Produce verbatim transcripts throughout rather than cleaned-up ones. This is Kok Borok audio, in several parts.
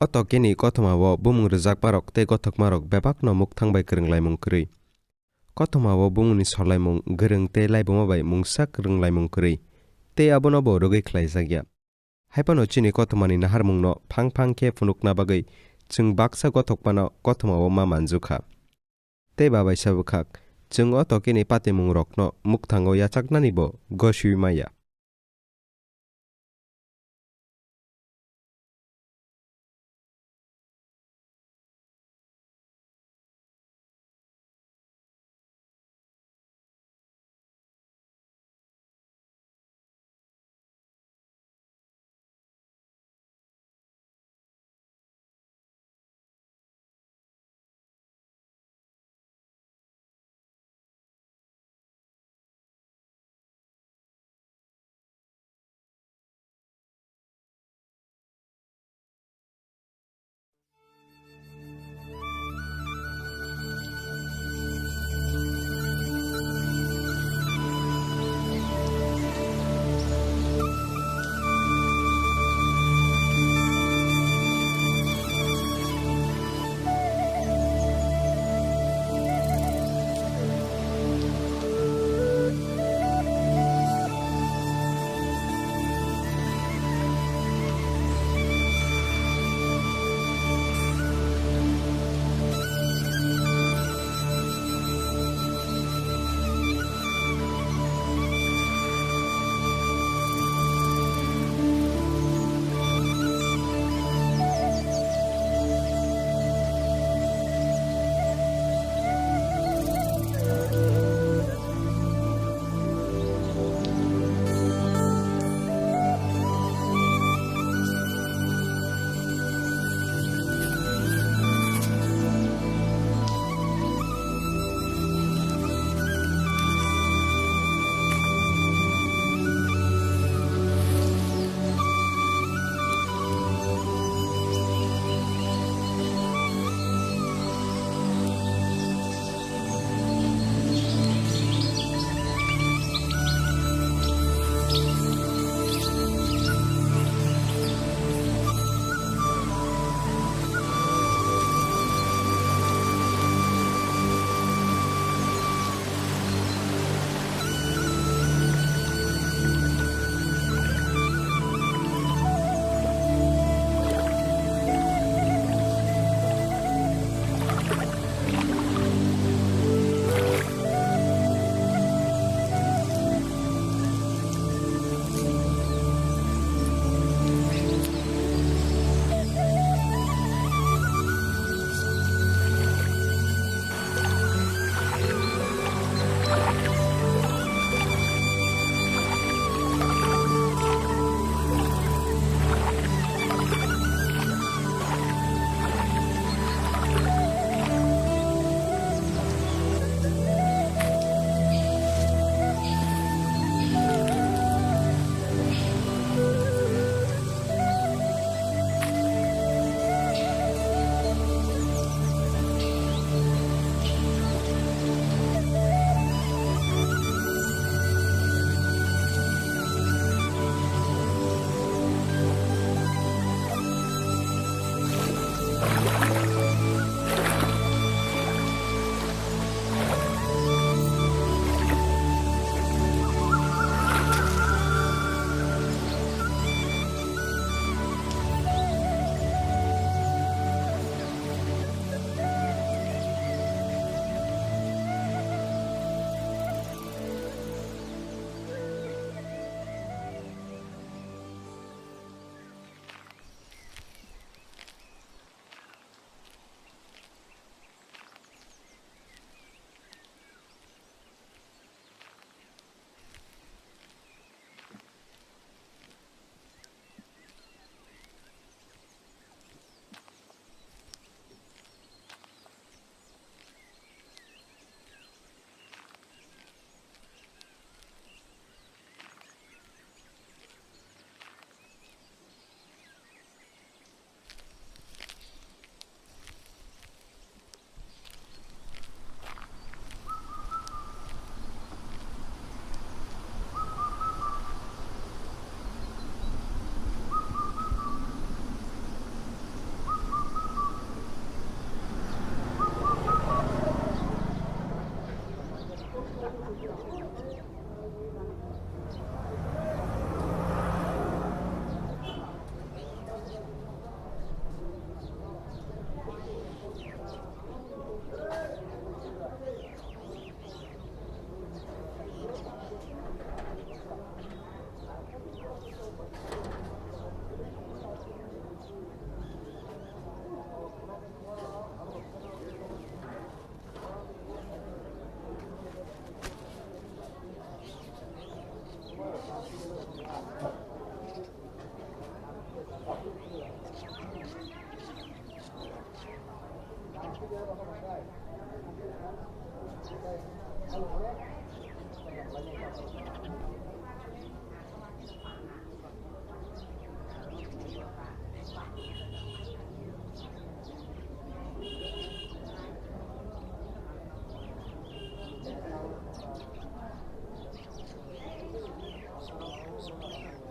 O tokeni kothomao bumung rwjakmarok tei gothokmarok bebakno mukthang bai kwrwnglaimung kwrwi. Kothomao bumungni solaimung gwrwng tei laibuma bai mungsa kwrwnglaimung kwrwi, tei abono bo rwgwi khlaijakya. Haiphano chini kothomani naharmungno phang phang khe phunukna bagwi chwng baksa gothokmano kothomao ma manjukha. Tei babaisa bwkhak, chwng o tokeni patimungrokno mukthango yachaknanibo gosiui maya.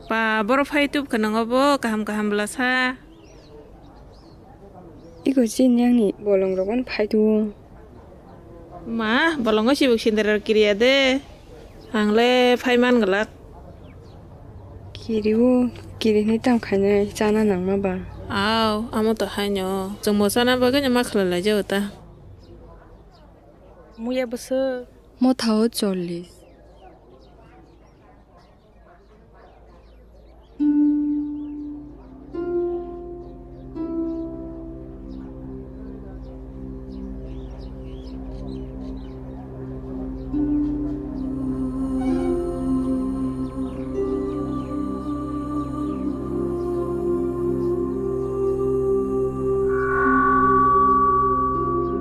Ba, boro phai tubkha nang obo, kaham kaham bwlasa. Iko chini ani bolongrok phai tuo. Ma, bolongo sibuk sindero kiriya de. Ang le phai man glak. Kiriu, kiri hinwi tamo khainai chana nangma ba. Aw, amo to haino. Chwngbo chana bagwi no ma khlai lai jao ta. Muya bwswk? Motha o chollish.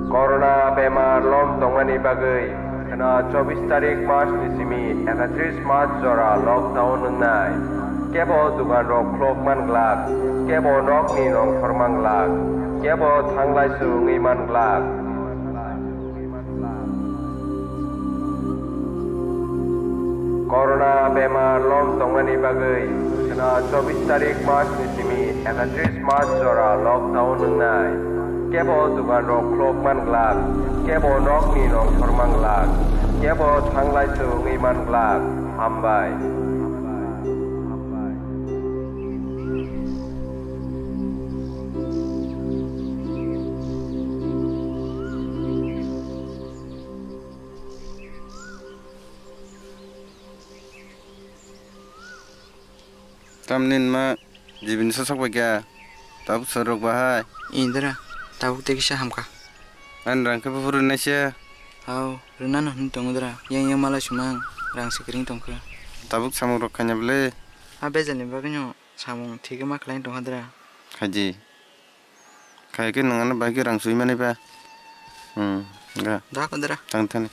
Corona bemar lom tongmani bagwi khwna chobbish tarik March ni simi ekatris March jora lockdown wngnai. Kebo dugan rok khlok man glak, kebo nokni nongkhor man glak, kebo thanglai su wngwi man glak. Corona bemar lom tongmani bagwi khwna chobbish tarik March ni simi ekatris March jora lockdown wngnai. Kebo dugan rok khlok man glak, kebo nokni nongkhor man glak, kebo thanglai su wngwi man glak. Hambai. Tamni ma jibini sosok bai kha, tabuk sorok bahai. Indra, tabuk tei kisa hamkha. Ani rang khe buphuru naisa. Hao, rwnano hwnwi tongo dra. Yang yang malai sumang, rang se kwrwng tongkha. Tabuk samung rok khaina bwle. A bejalni bagwino samung thik ma khlai tongkha dra. Khaidi. Khai khe nwng ano bai khe rang sui mani ba. Hmm, ga. Da ko dra. Tang thani.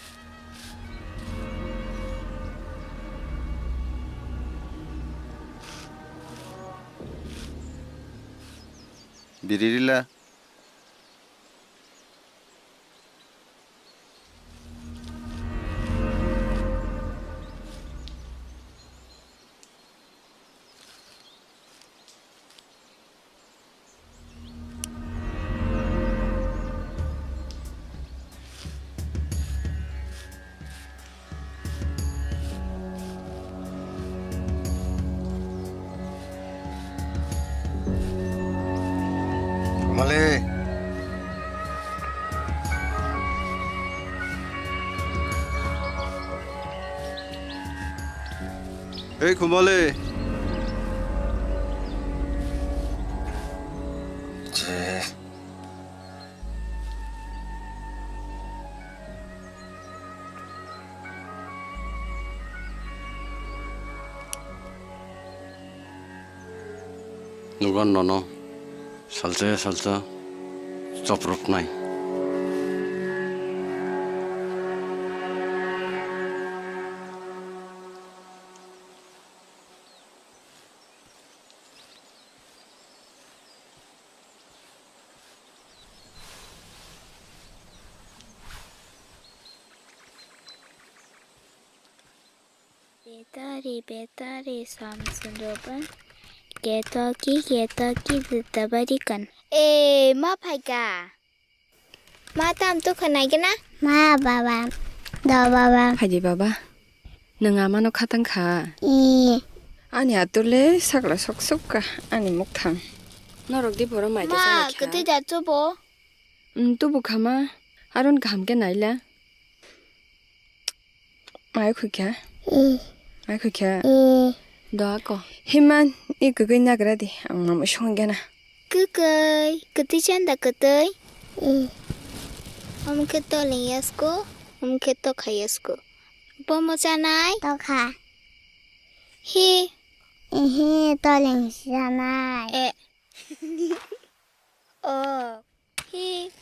Biri rila. Khumale. Ei, Khumale. Je. Nugo nono salsa ya salsa choproknai. Betari, betari, samsung doban. Ketoki, ketoki, detabarí kan. E, ma phaika. Ma tam tu khwnai gana? Ma, baba. Do, baba. Phaidi, baba. Nwng amano khatang kha? Ee. Ani atur le sakla sok sok ka, ani mukthang. Norok di borok mai Ma, tesa naikha. Kwtwi da tubo? Mm, tubu kha ma. Aron kaham khe naila. Mai khukha? Ee. Mai khukha? Ee. Do ako. Himan, i kwgwi nagra di, ang mamui song gana. Kwkwi, kwtwi chanda kwtwi? Ee. Omo khe toleng yasko, omo khe tokha yasko. Bomo chanai? Tokha. Hi? Ehe, toleng chanai. E. O. Hi.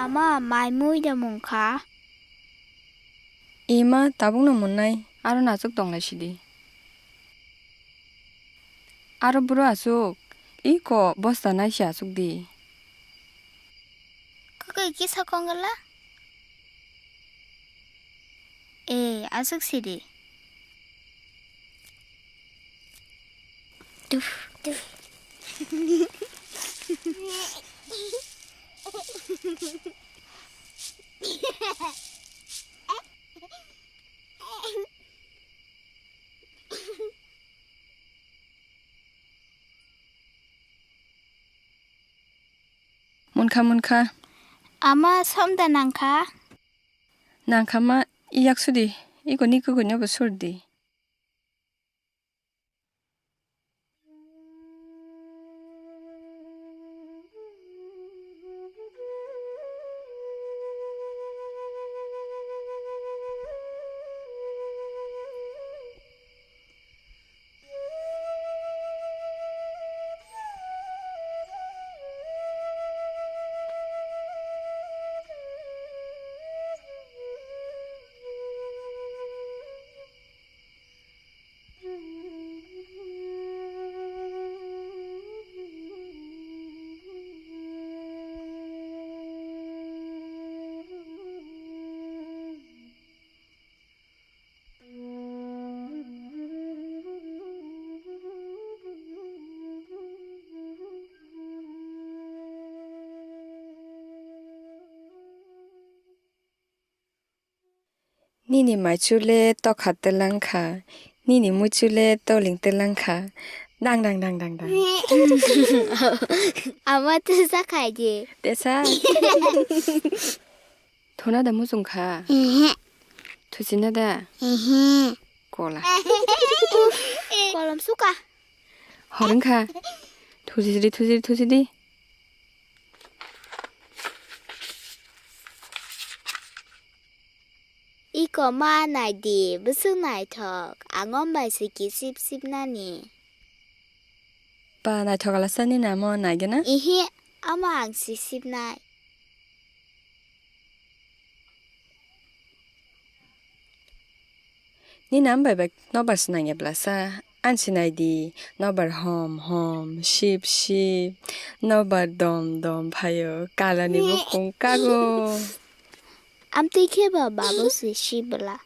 Ama mai mui de mungkha. Ima tabukno munnai, aro nasuk tonglai sidi. Aro buro asuk, iko bosta naisi asuk di. Kakui kisa kongala? E, asuk sidi. Tuf, tuf. Munkha, munkha. Ama somda nangkha? Nangkha ma, yak sudi. Iko ni kukuino bo surdi. Nini maichule tokha telangkha, nini muichule toling telangkha. Dang, dang, dang, dang, dang. Ama tesa khai di. Tesa. Thona da muchung kha? Ehe. Thusina da? Ehe. Kola. Kolom suka. Hor wngkha. Thusidi, thusidi, thusidi. Iko ma nai di, bwswk naithok. Ang om bai se kisip sip nani. Ba naithok ala sani namo naigena? Ihi, omo ang sisipnai. Nini am bai bai nobar swnang ya blasa? An sinai di, nobar hom hom, sip sip, nobar dom dom phaio, kalani bukung kago. Amtwi khe ba babu si sibla.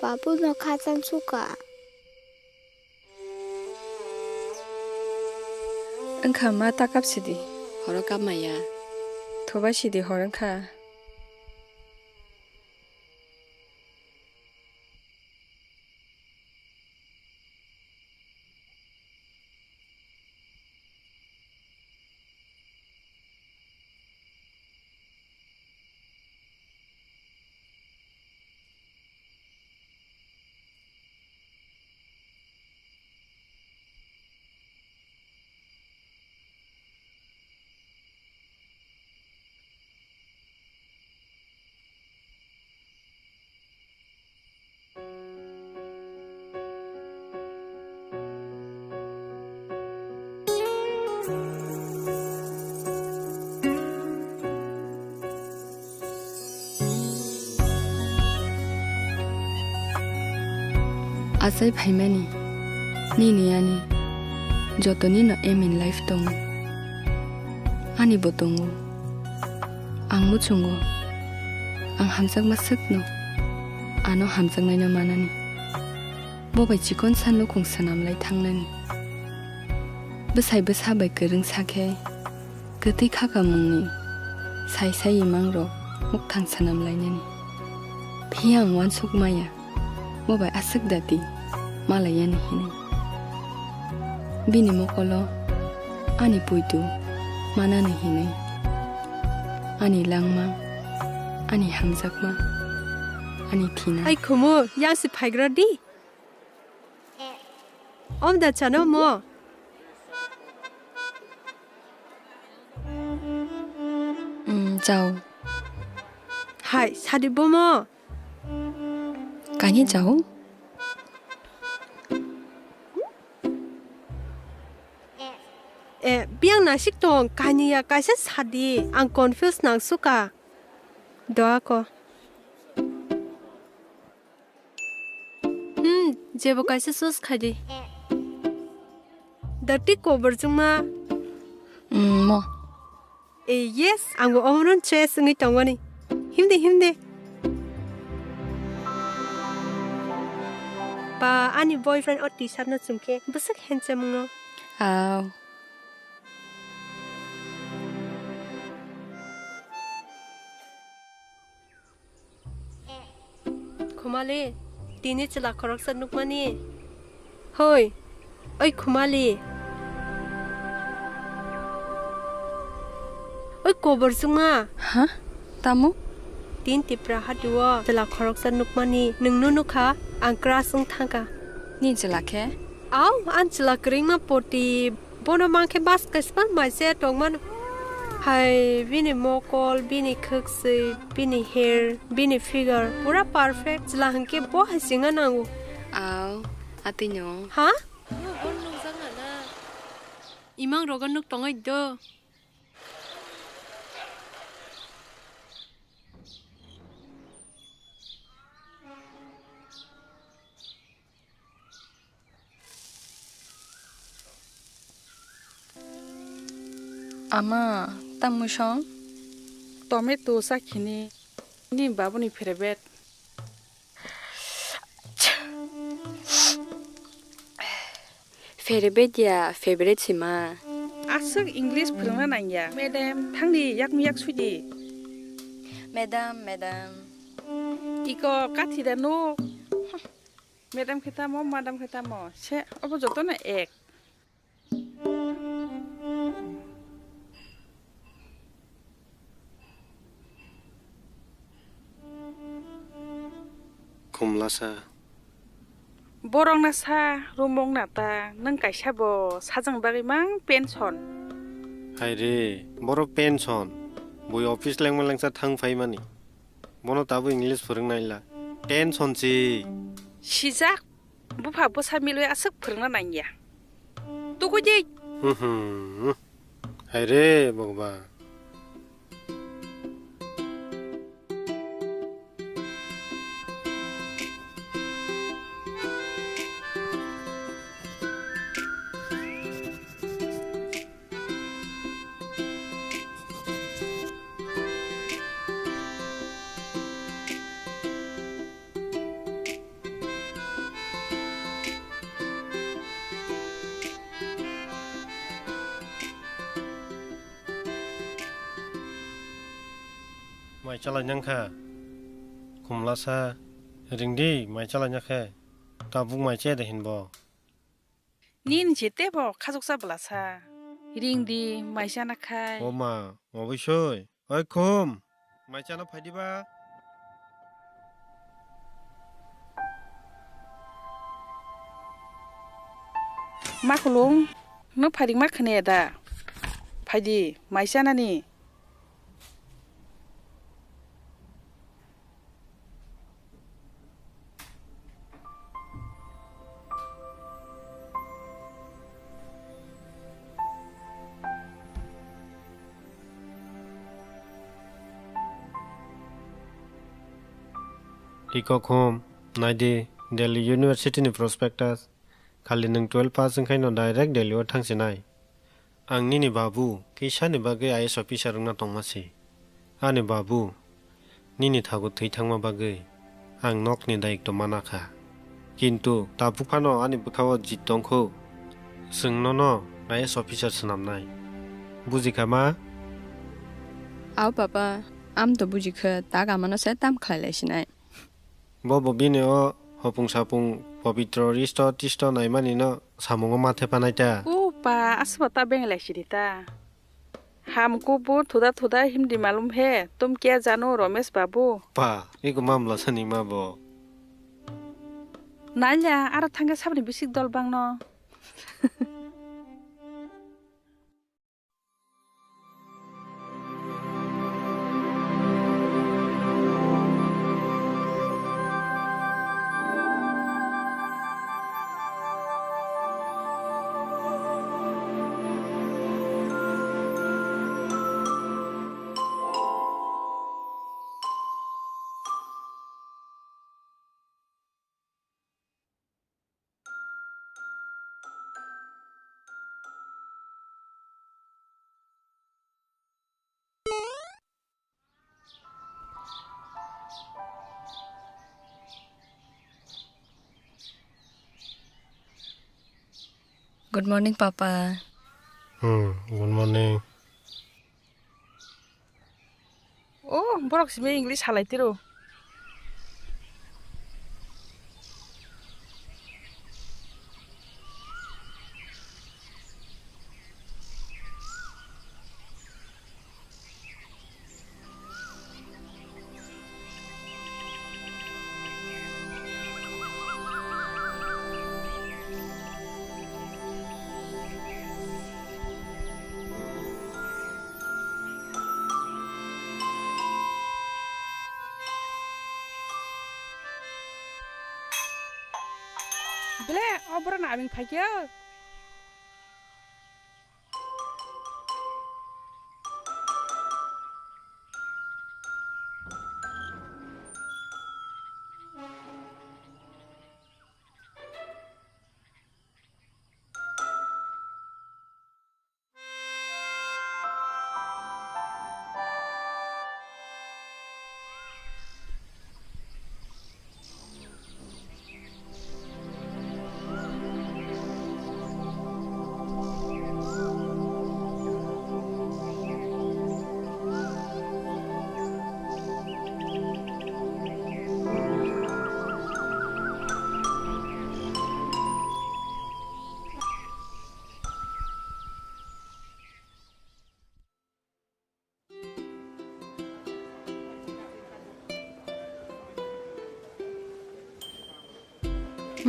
Babu no khachang suka. Wngkha ma ta kap sidi. Horo kap maya. Thobai sidi hor wngkha. Achai phaimani, nini ani, jotoni no aim in life tongo. Ani bo tongo. Ang muchungo, ang hamjakma swkno ano hamjaknaino manani. Bo bai chikonsa nukhung swnamlai thangnani. Bwsai bwsa bai kwrwngsa khe, kwtwi khakamungni sai sai imangrok mukthang swnamlainani. Phiya ang uansuk maya. Bo bai aswk dati malaiyani hinwi. Bini mokolo ani puitu manani hinwi. Ani langma, ani hamjakma, ani thina. Hai khumu, yang si phaigra di. Om da chano mo. Mm, chao. Hai, sadi bomo. Kani chao? Biyang nasik tong, kainwi ya kaisa sadi, ang confuse nang suka. Doa ko. Hmm, jebo kaisa choose khai di. Dati kobor chwngma. Hmm, mo. Eh, yes, ang bo omono choice wngwi tongmani. Himdi, himdi. Ba, ani boyfriend o T-shirt no chumkhe bwswk handsome wngo. Aw. Khumali, tini chwla khoroksa nukmani. Hoi, oi Khumali. Oi kobor chwngma. Ha? Tamo? Tin Tipra hatio chwla khoroksa nukmani. Nwngno nukha, ang crush wng thangkha. Ni chwla khe? Aw, ang chwla kwrwngma poti. Bono mankhe bas kaisa maise tongmano. Hai, bini mokol, bini khwkswi, bini hair, bini figure pura perfect. Chwla hwnkhe bo hai chwngna nango. Aw, atwino. Ha? Imang rogo nuk tongoi do. Ama, tamo song? Tomato sa khini, ni babuni favorite. Favorite ya, favorite sima. Aswk English phwrwngna nangya. Madam, thangdi yakni yak suidi. Madam, madam. Iko kathi da nuk. Madam khe tamo, madam khe tamo. Se, obo jotono ek. Khumlasa. Borok na sa, rumong na ta, nwng kaisa bo sajwng bagwi mang pension. Hai re, borok pension. Bui office lengma lengsa thang phaimani. Bono tabuk English phwrwng naila. Tension si. Sijak, bupha bwsa milwi aswk phwrwngna nangya. Tukui di. Hmm, hmm. Hai re, Bhagwan. Mai chalai nang kha. Khumlasa, ring di, mai chalai nang khe. Tabuk mai che de hin bo. Nini je tebo khajoksa bwlasa. Ring di, mai chana khai. O ma, obo soi. Oi Khum, mai chana phai di ba. Ma Khulung, no phaidi ma khne da? Phaidi, mai chanani. Iko Khum, nai di, Delhi University ni prospectus. Khali nwng twelve pass wngkhaino direct Delhi o thangsinai. Ang nini babu kisani bagwi I A S officer wngna tongma si. Ani babu, nini thago thwi thangma bagwi ang nokni dayikto mana kha. Kintu tabuk phano ani bwkhao jit tongkhu, chwng nono I A S officer swnamnai. Bujikha ma? Ao papa, amto bujikha, tak amano se tam khlai lai sinai. Bo bo bini o hopung sapung pobitro risto tisto naimani no samungo ma thepanai ta. O pa, aswba ta benglai sidi ta. Ham kubur thuda thuda himdi malum he, tum kya jano Ramesh babu. Pa, iko mamla sani ma bo. Nailya, aro thangkhe sabni bisik dol bangno. Good morning, Papa. Hmm, good morning. Oh, borok simi English halai tiro. Bele, o borok na aming phaikhe.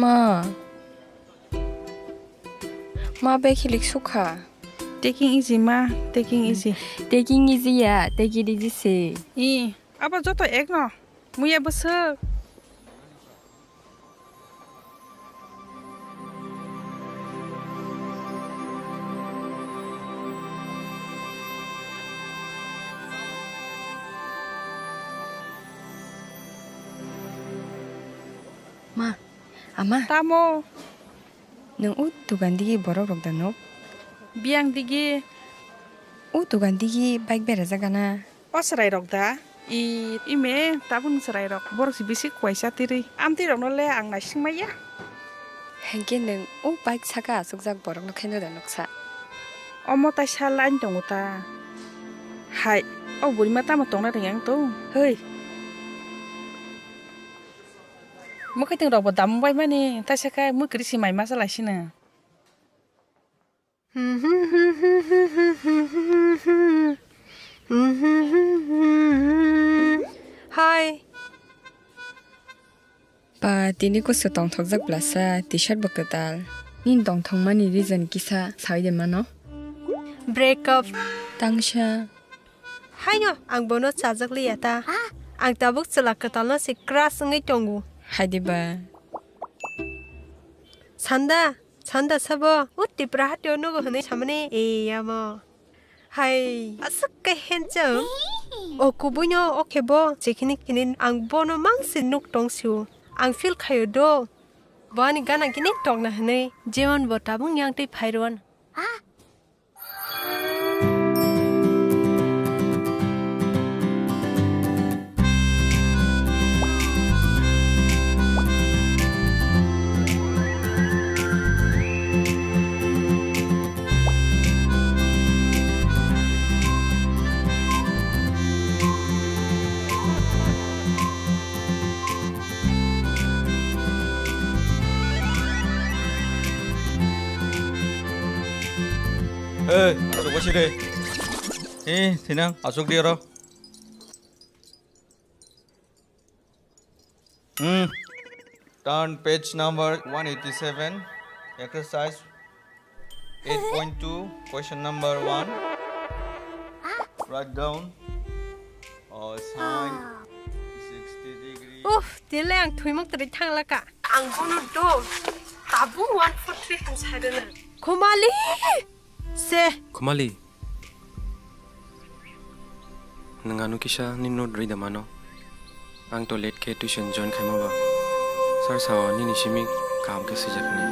Ma. Ma, bag hilik sukha. Taking easy, ma. Taking easy. Taking easy ya. Take it easy se. I, abo joto ek no. Muya bwswk. Ma, ama. Tamo? Nwng o dogan digi borok rok da nuk? Biyang digi. O dogan digi bike berajak gana. O chwrairok da? I, ime, tabuk chwrairok. Borok se bisi kuaisa tiri. Amtwirokno le ang naisingmaya. Hinkhe nwng o bike saka achukjak borokno khaino da nuksa? Omo taisa line tongo ta. Hai, o burima tamo tongna ringya wng tong? Hei. Mwkhwtwng rokbo damung bai mani, taisa khe mwkhwrwi si mai masa lai sino. Hai. Pa, tini kusu tongthokjak blasa, T-shirt bo kwtal. Nini tongthokmani reason kisa sawi de mano? Break up. Tangsa. Haino, ang bono chajak liya ta. Ang tabuk chwla kwtalno se crush wngwi tongo. Hai de ba. Sanda, Sanda sabo, o Tipra hatio nugo hwnwi samani, e, amo. Hai, aswk khe handsome. O kubuino, o khe bo, jekhini khini ang bono mangsi nuk tong sio. Ang feel khaio do. Bo ani gana gini tokna hwnwi, Jeon bo tabuk yang twi phai rwan. Hey, asok basi de. Eh, thinang, asok dia ro. Hmm. Turn page number one eighty-seven. Exercise eight point two, question number one. Write down, uh, sine sixty degree. Uff, tile ang thwimuk twi thanglaka. Ang bono do. Tabuk one four three han sai rwna. Khumali! Se. Khumali. Nwng ano kisa ni note rwi da mano. Ang to late khe tuition join khaima ba. Sir sao nini simi kaham khe swijak hwnwi.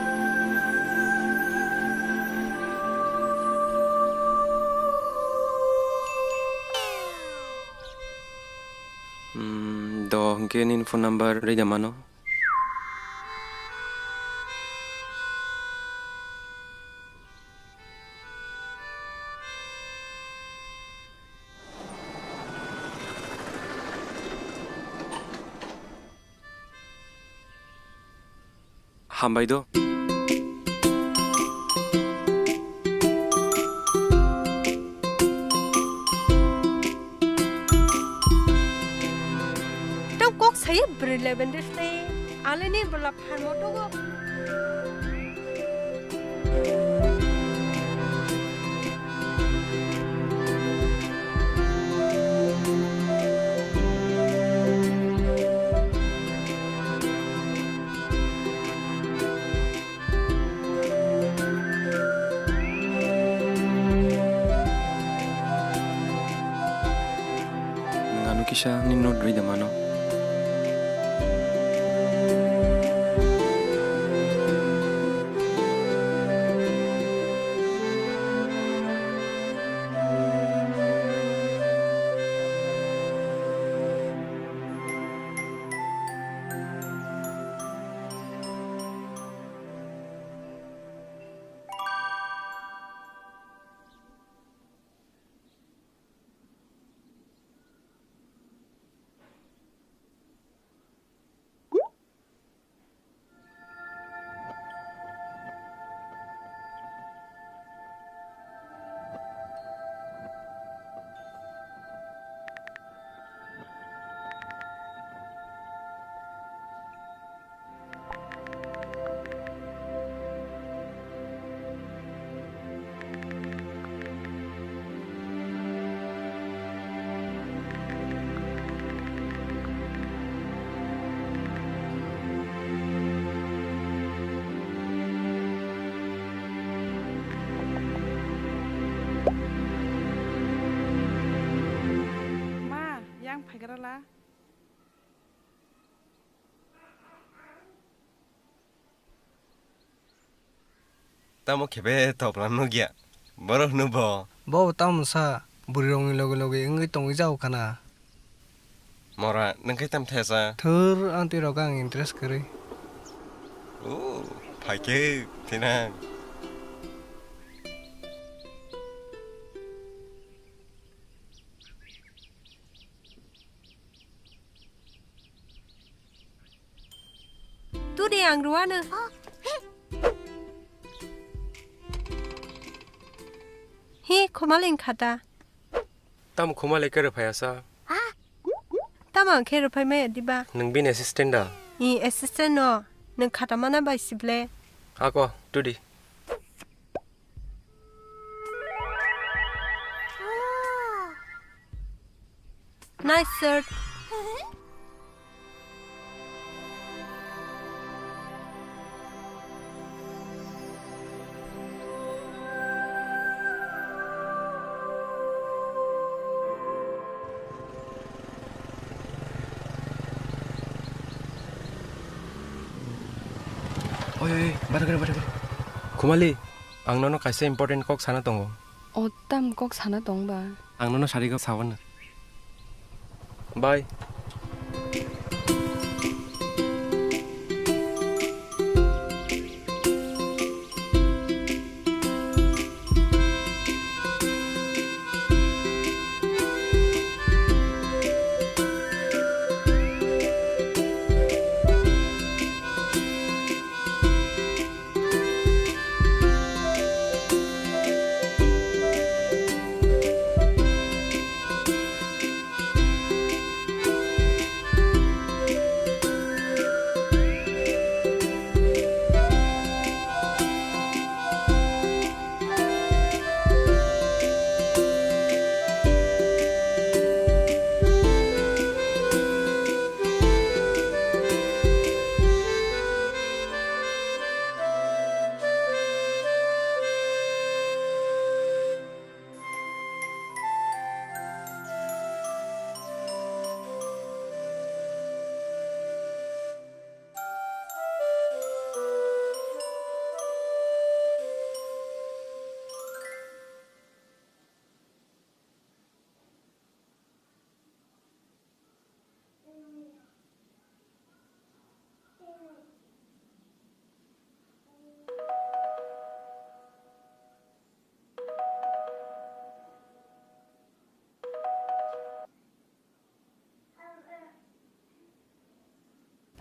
Hmm, do hwnkhe nini phone number rwi da mano. Hambai do. Tang kok saya beri leben deh. Ale ni bela phan moto go. Nwng ano kisa nini note rwi da mano. Ma, yang phaigra la. Tamo khe be topla nukya. Borok hwno bo. Bo tamo sa, bwrwi rokni loge loge wngwi tongwi jao khana. Mora, nwng khe tam thesa? Thwr, ang twi rok ang interest kwrwi. O, phaikhe thinang. Tudi ang ruano. Hi, Khumali khata. Tam Khumali kere phayasa. Tam ang kere phai maya diba. Nung bini assistant da? I assistant no. Nung khata mana bai sible. Ako, tudi. Nice shirt. Oi, oi, oi, bada kare, bada kare. Khumali, ang nono kaisa important kok sana tongo. O, tam kok sana tong ba? Ang nono sari kok sabana. Bye.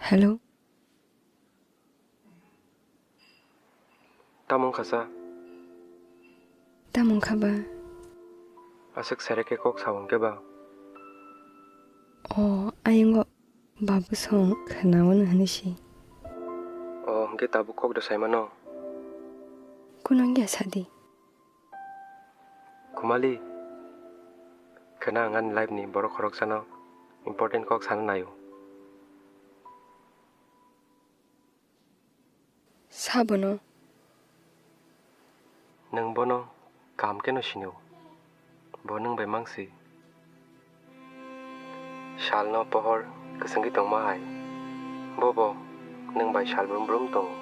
Hello. Tamo wngkha sa? Tamo wngkha ba? Aswk sere khe kok sao hwnkhe ba? O, ayungo babu song khwnao hwnwi si. O, hwnkhe tabuk kok da saimano? Kuno wngya sadi. Khumali, khwna ang ani life ni borok khoroksano important kok sana naio. Sabono. Nwng bono kaham kheno sinio. Bo nwng bai mangsi. Salno pohor kwchwngwi tongma hai. Bobo nwng bai sal brum brum tongo.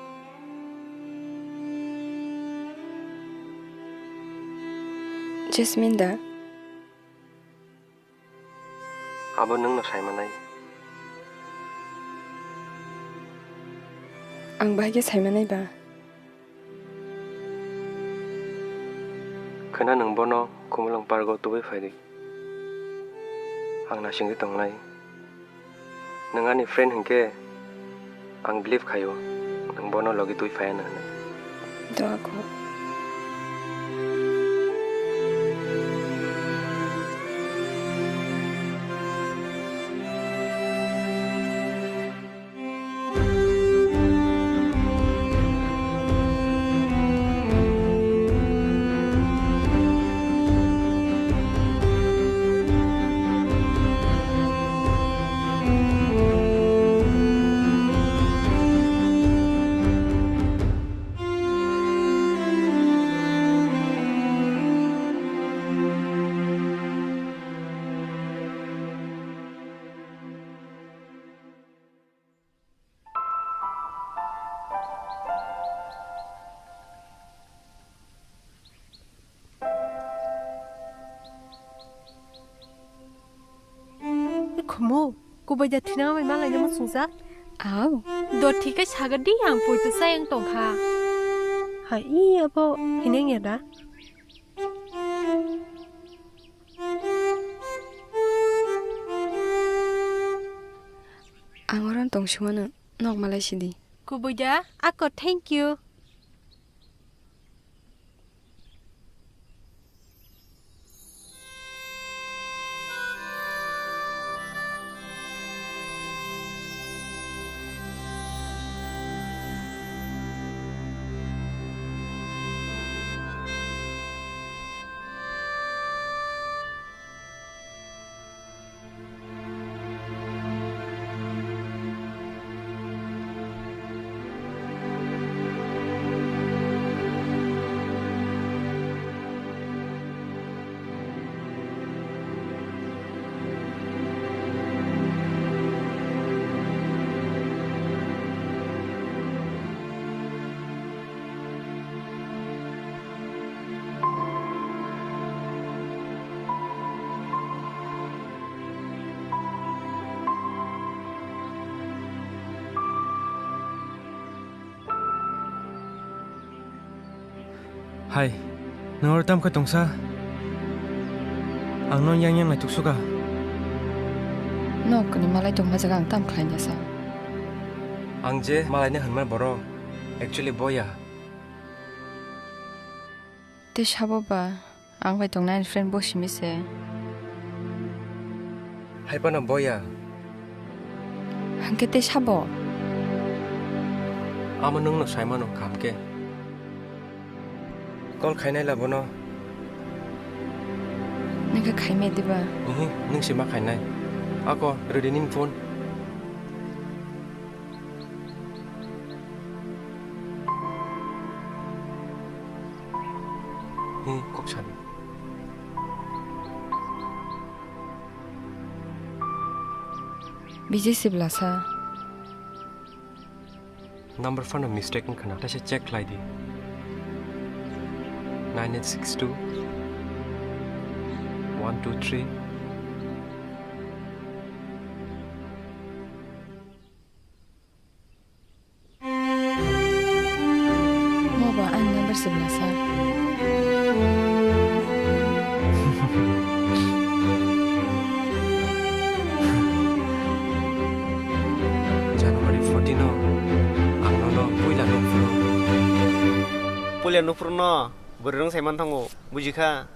Jasmine da? Abo nwngno saimanai. Ang bahai khe saimanai ba? Khwna nwng bono Khumulwng park o tubui phai di. Ang naisingwi tongnai. Nwng ani friend hinkhe ang believe khaio, nwng bono logi twi phai ano hwnwi. Doa kho. Khomo, kubui da thinang bai malai nang sungsa? Au. Do thikai saga di ang pui tu sayang tongkha. Hai, i abo hineng ya da? Ang oro tong sumano, nok malai sidi. Kubui da, ako thank you. Hai, nwng oro tamo khe tongsa? Ang nono yang yang naituk suka. Nok ni malai tongma jaga ang tam khlai nasa. Ang je malai ni hwnma borok, actually boya. Tei sabo ba, ang bai tongnai ani friend bo simi se. Hai phano boya. Hwnkhe tei sabo? Amo nwngno saimano kaham khe. Call khainai la bono. Nwng khe khaimai diba? Ihi, nwng se ma khainai. Ako, rwdi nini phone. Hi, kok sadi. Biji sibla sa. Number phano mistake wngkha na, taisa check khlai di. Nine eight six two one two three. Mo ba ani number sibla sa. January fourteen o ang nono puila nukphuru. Puila nuphuru no bwrwi rwng sai man thango, buji kha.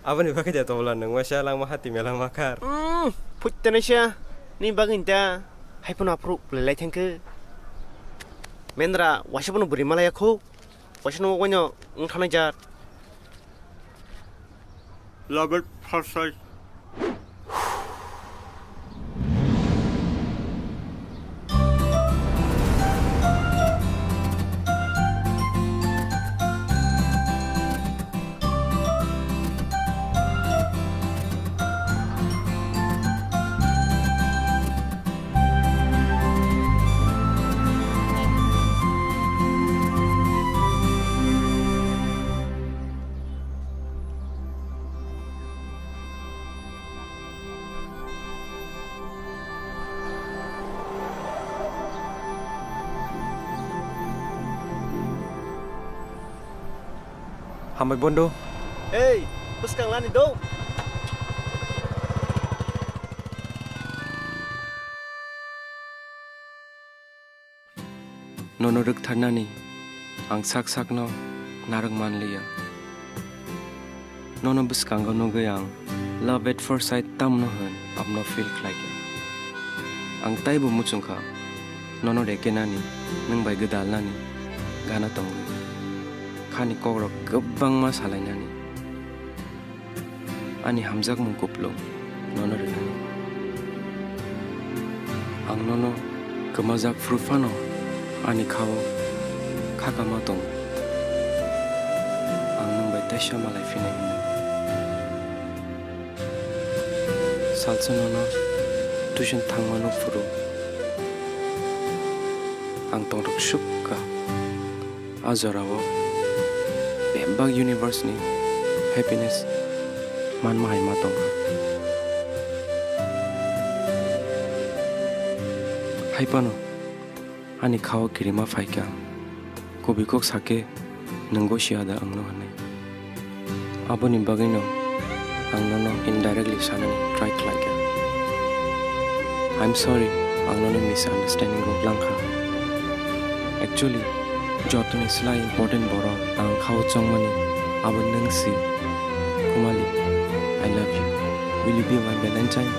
Aboni bagwi de tobla nwng waisa langma hati mela makhar. Umm, phuttanaisa, ni bagwi ta, hai phano aphuru pwlai lai thangkhe. Mendra, waisa bono bwrwi malaya kho, waisa no waino wng thanai jat. Love at first sight. Hambai bondo. Ei, bwskang lani do. Nono rwktharnani ang sak sakno narwk manliya. Nono bwskango nugwi ang love at first sight tamno hwn abono feel khlaikha. Ang taibo muchungkha nono rekenani, nwng bai gwdalnani gana tongwi khani kokrok kwbangma salainani. Ani hamjakmung kupulung nono rwnai. Ang nono kwmajak phuru phano ani khao khakama tongo. Ang nwng bai teisa malai phinai hwnwi. Salsa nono tuition thangma nuk phuru ang tongthok sukha. A jorao bebak universe ni happiness manma hai ma tongkha. Haipano ani khao kirima phaikha, kubui kok sake nwngo siya da angno hwnwi. Aboni bagwino ang nono indirectly sanani try khlaikha. I'm sorry, ang nono misunderstanding rok langkha. Actually, jotoni slai important borok ang khao chongmani abo nwng si. Kumali, I love you. Will you be my Valentine?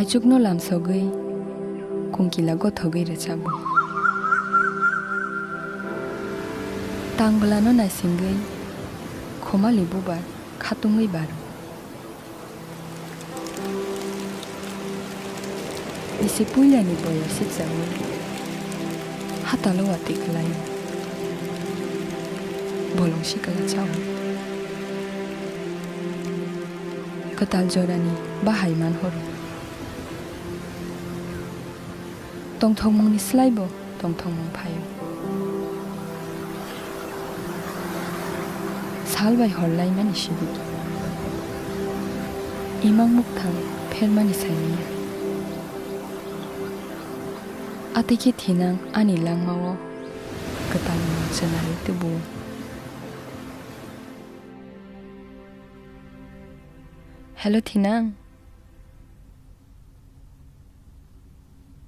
Achukno lamsogwi kungkila gothogwi rwchapgo. Tangbwlano naisingwi khomali bubar khatungwi baro. Bisi puilani boyar sikjago, hatalo watwi kwlaio, bolong sikala chao. Kwtal jorani bahai manhoro. Tongthokmungni slaibo tongthokmung phaio. Sal bai hor laimani sidi. Imang mukthang phermani saimanya. Atwi khe thinang ani langmao kwtal mung chwnarwi tubuo. Hello, thinang.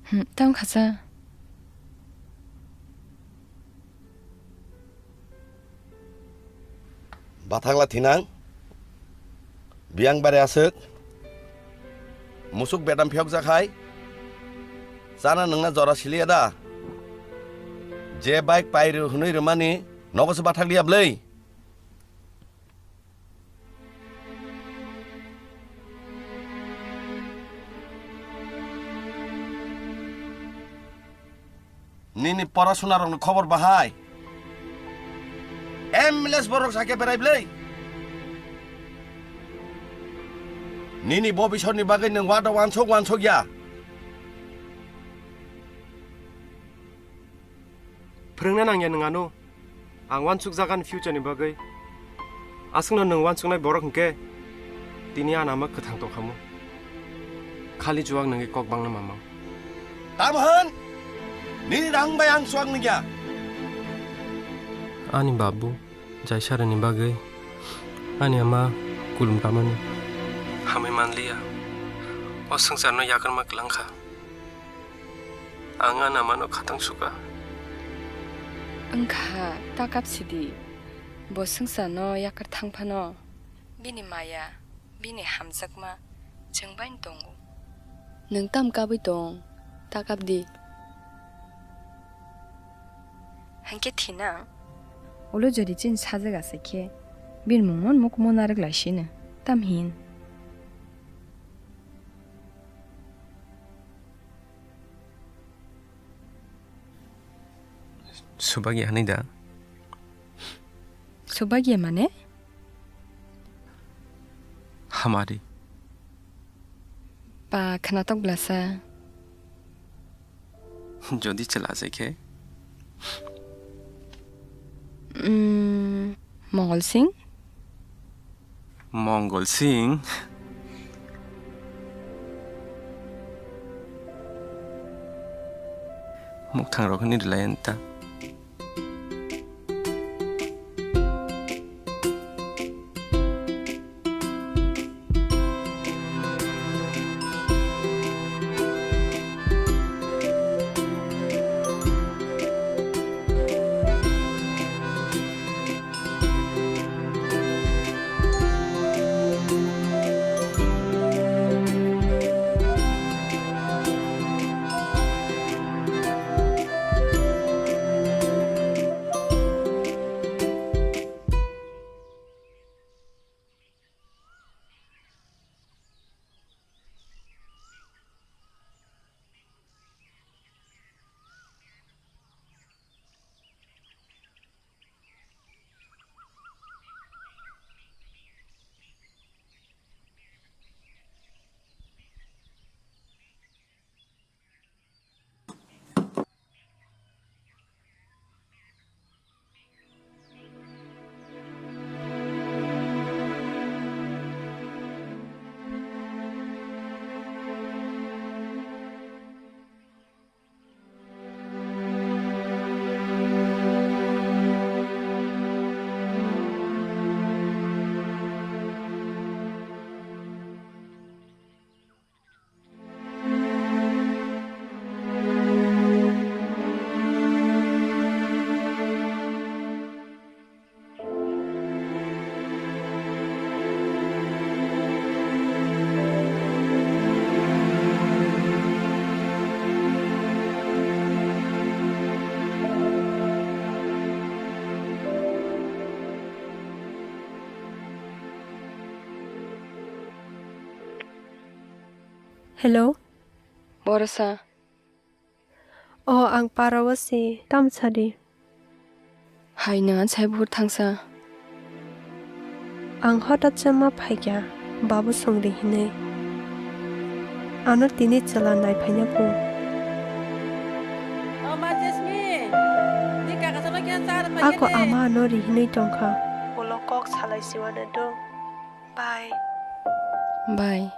Hmm, tamo khacha. Bathakla thinang. Biyang bare aswk. Musuk bedam phiyok jakhai. Chana nwngna jora siliya da. Je bike pai rw hwnwi rwmani nogo se bathak liya bwlwi. Nini porasuna rokni khobor bahai? M L S borok sakhe berai bwlwi. Nini bobisotni bagwi nwng wada wansok wansok ya. Phwrwngna nangya nwng ano. Ang uansukjak ani future ni bagwi. Aswkno nwng uansuknai borok hwnkhe tini ani ama kwthang tongkhamu. Khali chuak nangwi kok bangna mamang. Tamo hwn? Nini rang bai ang chuak nangya. Ani babu, jaisarani bagwi ani ama kulum tamani. Hamwi manliya. O swngcharno yakarma kwlangkha. Ang ani amano khatang sukha. Wngkha, ta kap sidi. Bo swngcharno yakar thang phano, bini maya, bini hamjakma chwng bai tongo. Nwng tam kabwi tong, ta kap di. Hinkhe thinang? Ulo jodi chini sajak asai khe, bini mungno mukhumu narwk lai sino. Tam hin? Subagya hwnwi da? Subagya mane? Hamari. Ba khwnatok blasa. Jodi chwla se khe? Mm, Mongol Singh? Mongol Singh. Mukthang rok ni rwlai anta. Hello. Borosa. O, ang parao si, tam sadi. Hai, nwng ansai buhur thangsa. Ang hothat se ma phaikya, babu songri hinwi. Ano tini chwla nai phaina bu. O ma Jasmine, ni kaka salo kya char phaikya de. Ako ama ano ri hinwi tongkha. Ulo kok salai siwana do. Bye. Bye.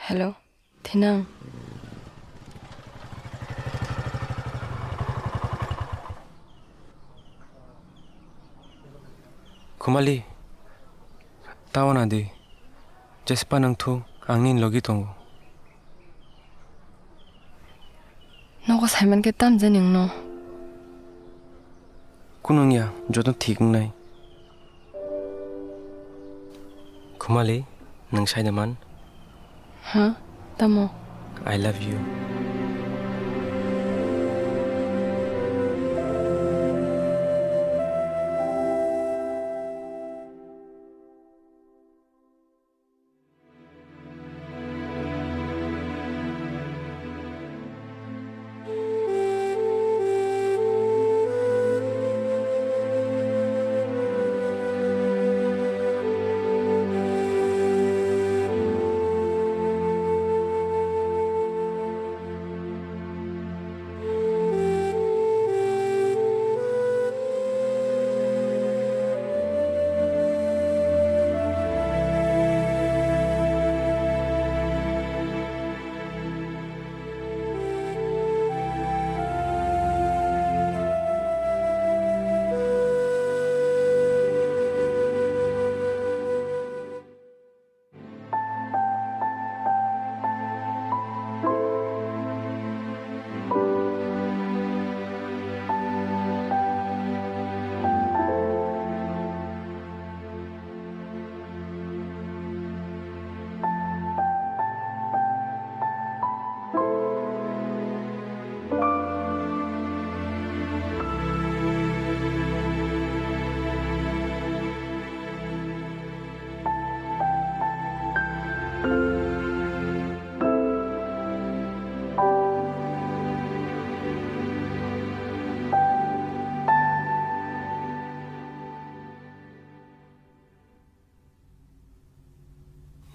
Hello, thinang. Khumali, tao na di. Jespa nang thu, ang nini logi tongo. Nogo saiman khe tam je ningno. Kunung ya, joto thik wngnai. Khumali, nwng sai da man? Ha? Tamo? I love you.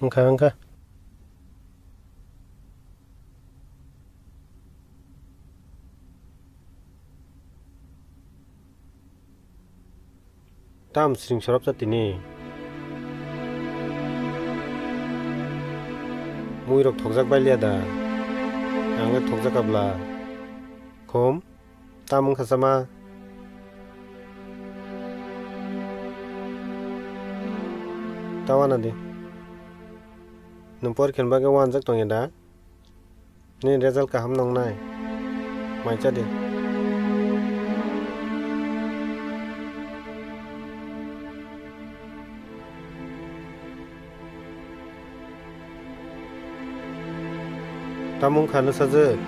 Wngkha, wngkha. Tam sring sorop cha tini. Mui rok thokjak bai liya da. Ang le thokjak abla. Khum. Tam wngkha sama. Tawana di. Nwng porikha ni bagwi uanjak tongya da? Nini result kaham nongnai. Mai cha di. Tamo wngkha nw sajwk?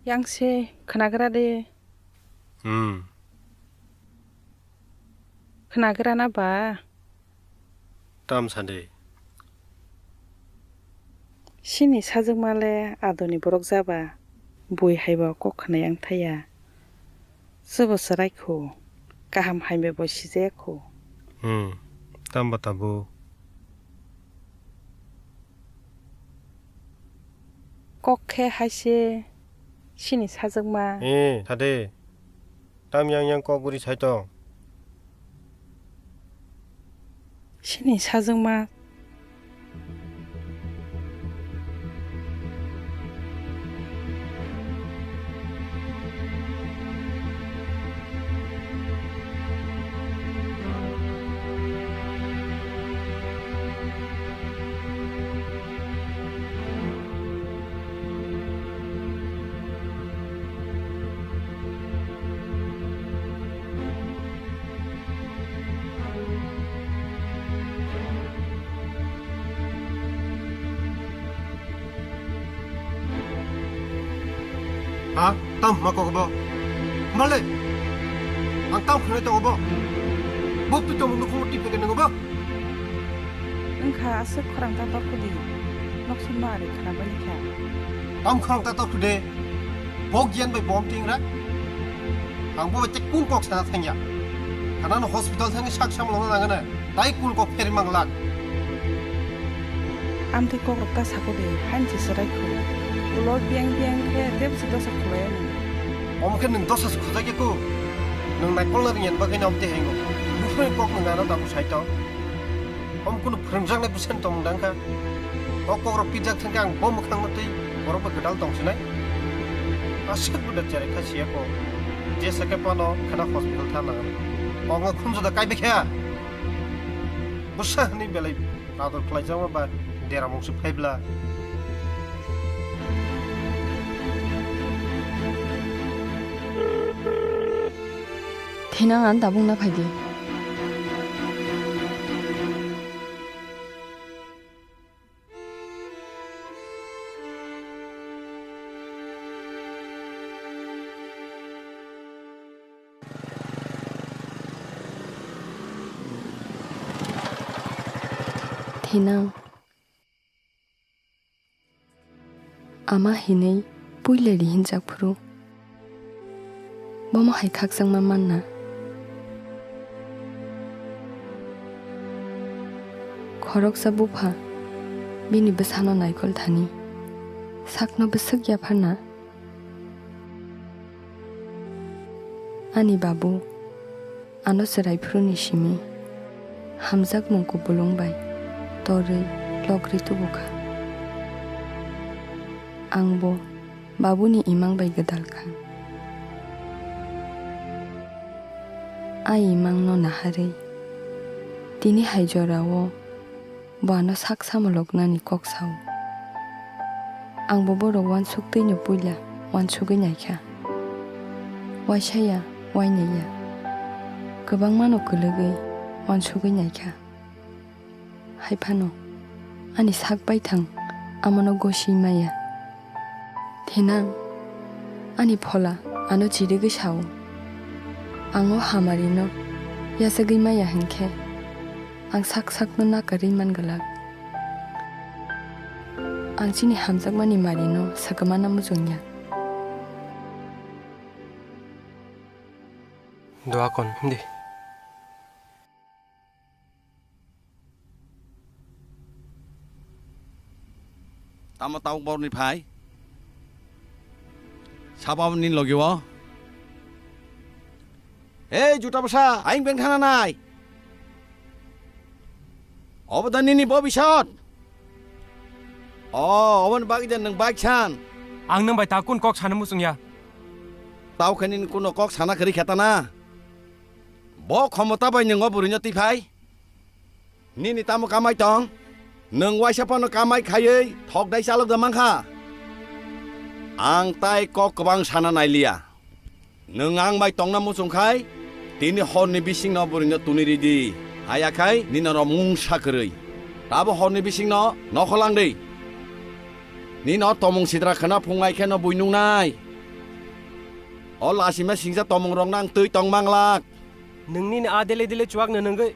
Yang se khwnagra de. Hmm. Khwnagra na ba? Tam sa de. Sini sajwkma le adoni borok jaba, bui hai bo kok khwnai ang thaya. Chwbo chwrai kho, kaham hamya bo sijaya kho. Hmm, tamo tabuk. Kok khe hai se sini sajwkma. Eh, thade. Tam yang yang kok bwrwi sai tong. Sini sajwkma. Ha? Tam hwnma kok bo? Male? Ang tam khwnai tongo bo? Bo twi tongmung nukhungo twi phege nwngo bo? Wngkha aswk khorang ta torkho di. Nokson ma ari khna bani kha. Tam khorang ta torkho de. Bo giyan bai bom ting ra. Ang bo bai te kun kok sana thangya. Kanano hospital thangwi sak samlongna nangana. Tai kun kok pheri manglak. Amtwi kokrok ta sako de, hain se chwrai khu. Ulo biang biang khe tebse dosa khulai ano. Omo khe nwng dosa se khujak ya khu. Nwng naikolna ringyan bagwi no amtwi haino. Buphang kok nwng ano dabu sai tong. Omo kunu phwrwngjaknai bwsani tongmung dang kha. O kokrok pijak thang khe ang bo mwkhang no twi borok bai gwdal tong sinai. Aswk buda cherai kha siya kho. Jesa khe phano khwna hospital thang nang. Kok no khunju da kai bikha. Bwsa hwnwi belai ador khlaijakma ba deramung se phaibla. Thinang ang tabuk na phaidi. Thinang. Ama hinwi puila rihinjak phuru, bomo hai khakchangma manna. Khoroksa bupha bini bwsano naikol thani sakno bwswk yapharna. Ani babu, ano chwrai phuruni simi hamjakmung kubulung bai torwi logri tubu kha. Ang bo babuni imang bai gwdal kha. A imangno naharwi tini hai jorao bo ano sak samoloknani kok sao. Ang bo borok uansuk twino puila uansugwi naikha. Waisa ya, wainai ya. Kwbangmano kwlwgwi uansugwi naikha. Hai phano ani sak baithang amono goswi maya. Thinang, ani phola ano chirigwi sao. Ang o hamarino yachagwi maya hinkhe, ang sak sakno nakarwi man glak. Ang chini hamjakmani marino sakama na muchungya. Dua kon, hindi. Tamo tabuk borni phai? Sabo ni logi o? Hei, juta bwsa, ayang beng thana nai. Obo da nini bobisot? O, oboni bagwi da nwng bike san? Ang nwng bai ta kun kok sana muchungya? Tao khe nini kuno kok sana kwrwi khe ta na? Bo khomota bai nwng o bwrwino twi phai? Nini tamo kamai tong? Nwng waisa phano kamai khaiwi thokdai chalok da mankha? Ang tai kok kwbang sana nailiya. Nwng ang bai tongna muchung khai, tini horni bisingno bwrwino tuni ridi. Haya khai nini oro mungsa kwrwi. Tabo horni bisingno nokho lang di. Nini o tomung sidra khna phungnai kheno bui nungnai. O lasima singsa tomung rokno ang twi tong manglak. Nwng nini a dele dele chuak no nwngwi.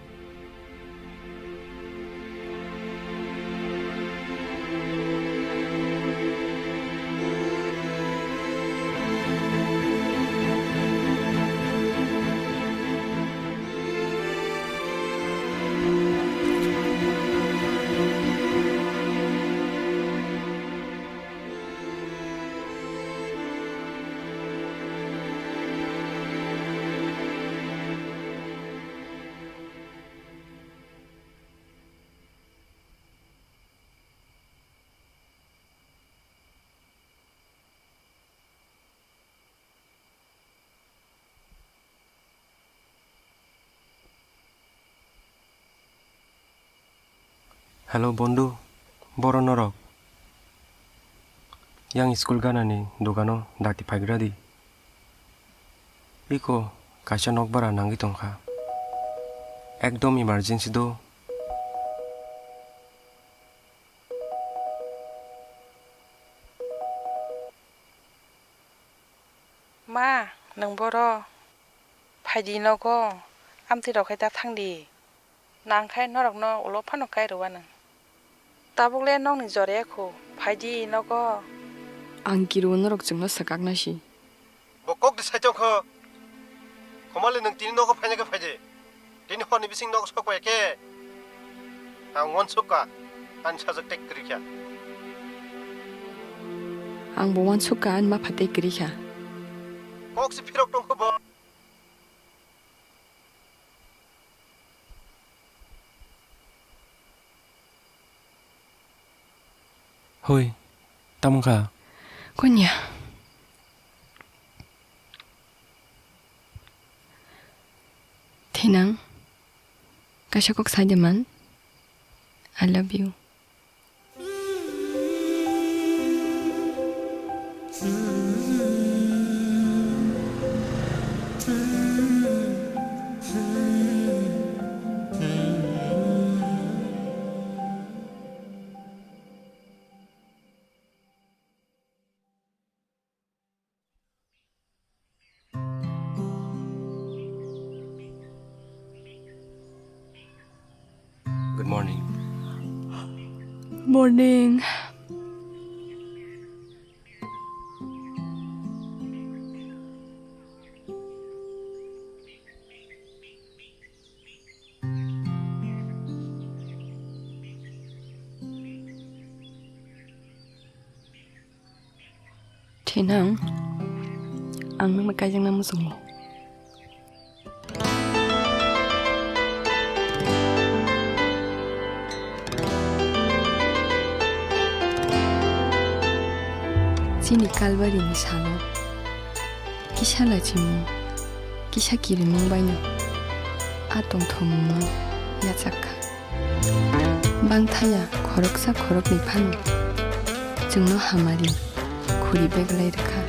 Hello bondhu, boro norok? Yang school ganani dogano dati phaigra di. Iko kaisa nokbara nangwi tongkha. Ekdom emergency do. Ma, nwng boro? Phaidi nogo, amtwi rok hai da thangdi. Nang khai norokno ulo phano kai rwwa nwng. Tabuk le nokni jorya kho, phaidi nogo. Ang kirwo norok chwngno swkakna si. Bo kok di sai tong kho. Khomali nwng tini nogo phaina khe phaidi. Tini horni bising nogo sok pai khe. Ang wansuk ka, ani sajak tei kwrwi kha. Ang bo wansuk ka, ani mapha tei kwrwi kha. Kok si phirok tong kho bo. Hoi, tamo kha? Kunya. Thinang, kaisa kok sai de man. I love you. Good morning. Morning. Thinang, ang nokno kaijakna muchungo. Chini Kalbarini salo kisa lachimung, kisa kirimung baino a tongthokmungno yachak kha. Bangthaya khoroksa khoroknwi phano chwngno hamari khuri beglai rwkha.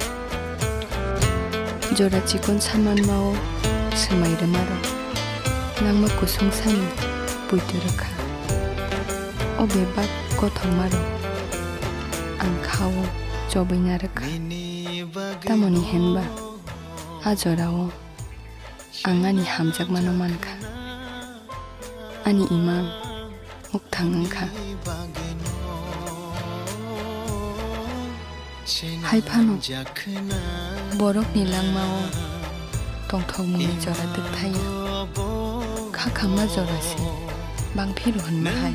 Jora chikon samanmao swmai rwmarok langma kusung sano puitu rwkha. O bebak kothokmarok ang khao chobwina rwkha. Tamoni hinba a jorao ang ani hamjakmano mankha. Ani imang mukthang wngkha. Hai phano borokni langmao tongthokmungni jora twkthaya. Kha khamma jora se bang phiro hwnma hai.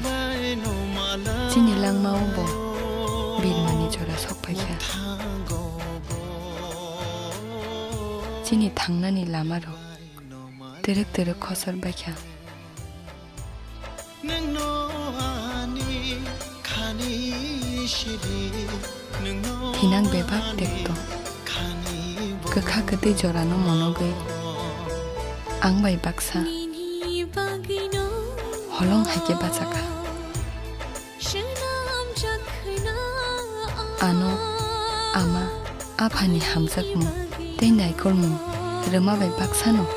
Chini langmao bo birmani jora sok paikha. Chini thangnani lamarok twrwk twrwk khosor baikha. Hinang bebak tekto. Kwkha kwtwi jorano monogwi ang bai baksa holong hai khe bachakha. Ano ama, aphani hamjakmung tei naikolmung rwma bai baksano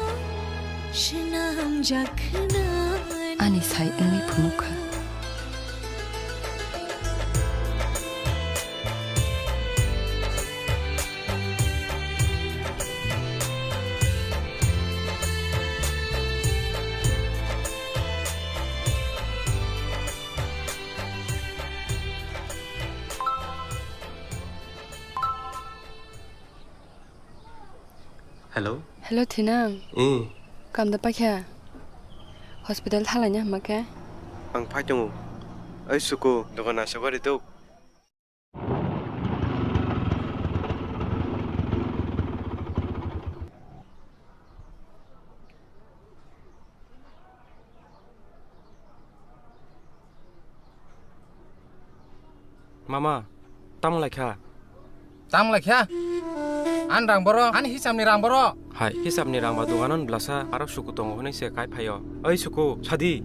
ani sai wngwi phunukha. Hello. Hello, Thinang. Eh. Kamda paikha? Hospital thalaina hama khe? Ang phai tongo. Oi Suku, dogan asogari duk. Mama, tamo lai kha? Tamo lai kha? Ani rang boro, ani hisabni rang boro. Hai, hisabni rang ba doganan blasa, aro Suku tongo hwnwi se kai phaio. Oi Suku, sadi.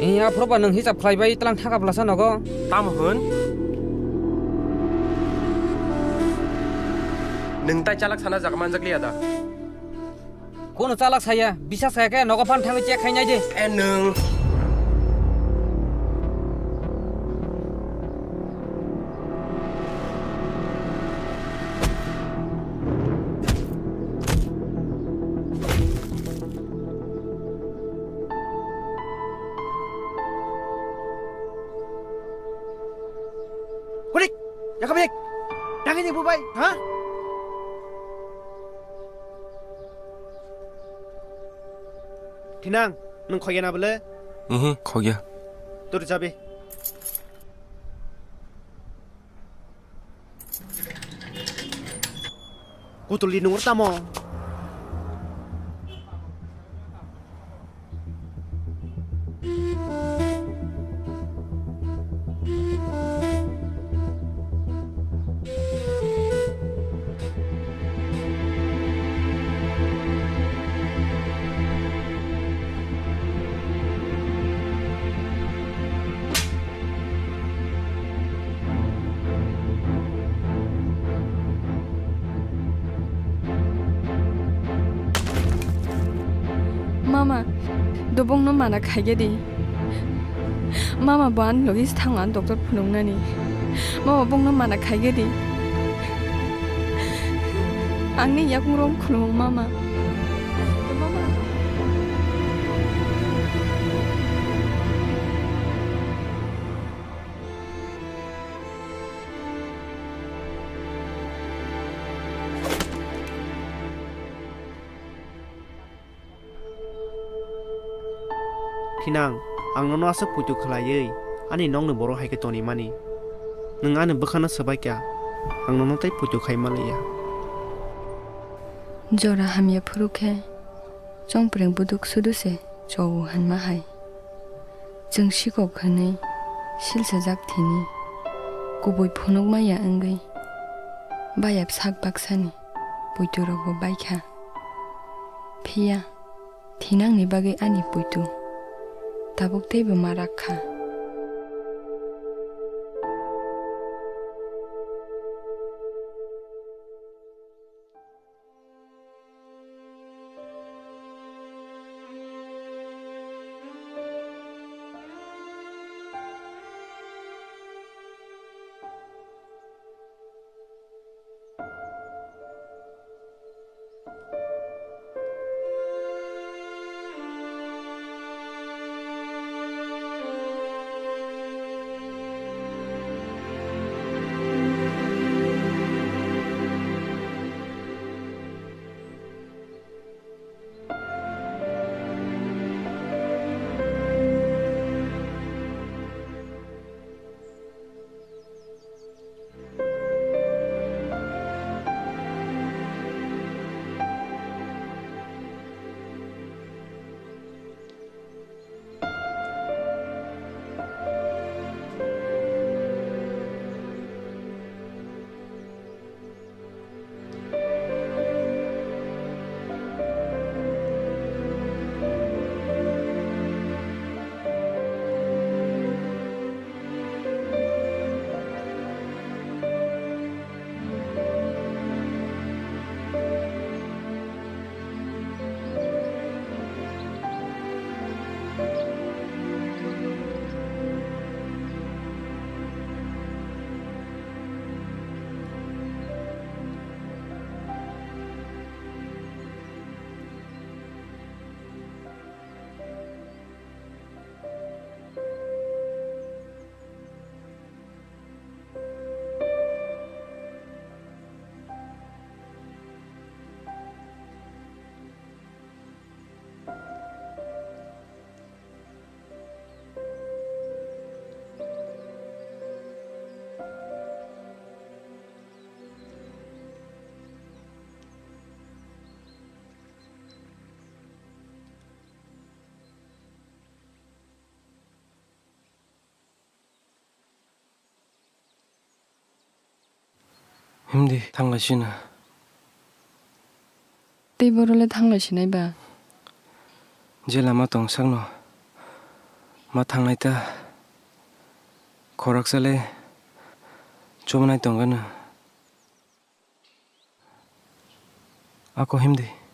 Iya, phuru ba nwng hisab khlai bai tlang thaka blasa nogo. Tamo hwn? Nwng tai chalak sana jaga manjak liya da? Kono chalak saya, bisas kaya kaya nogo phan thangwi check khai nai di. E nwng. Kulik, yakabik, nangini bubai, ha? Thinang, nwng khogya na bwle? Ihi, khogya. Turi chabi. Kutuli nungor tamo? Mama, dobongno mana khaigedi. Mama, bo ani logi thangwi ang doctor phunuknani. Mama, bongno mana khaigedi. Angni yakung rong khulumung, mama. Mama. Thinang, ang nono aswk puitu khlaiwi ani nokni borok hai khe tonwi mani. Nwng ani bwkhano swbai kha, ang nono tei puitu khai manliya. Jora hamya phuru khe chongpreng buduk sudu se cho-o hwnma hai. Chwng sikok hwnwi silsajak thini kubui phunukma ya wngwi bayap sak baksani puitu rokbo baikha. Phiya thinangni bagwi ani puitu tabuk teibo ma rak kha. Himdi thanglai sino. Tei borole thanglai sinai ba? Je lama tong sakno ma thanglai ta. Khoroksa le chubunai tongano. Ako himdi.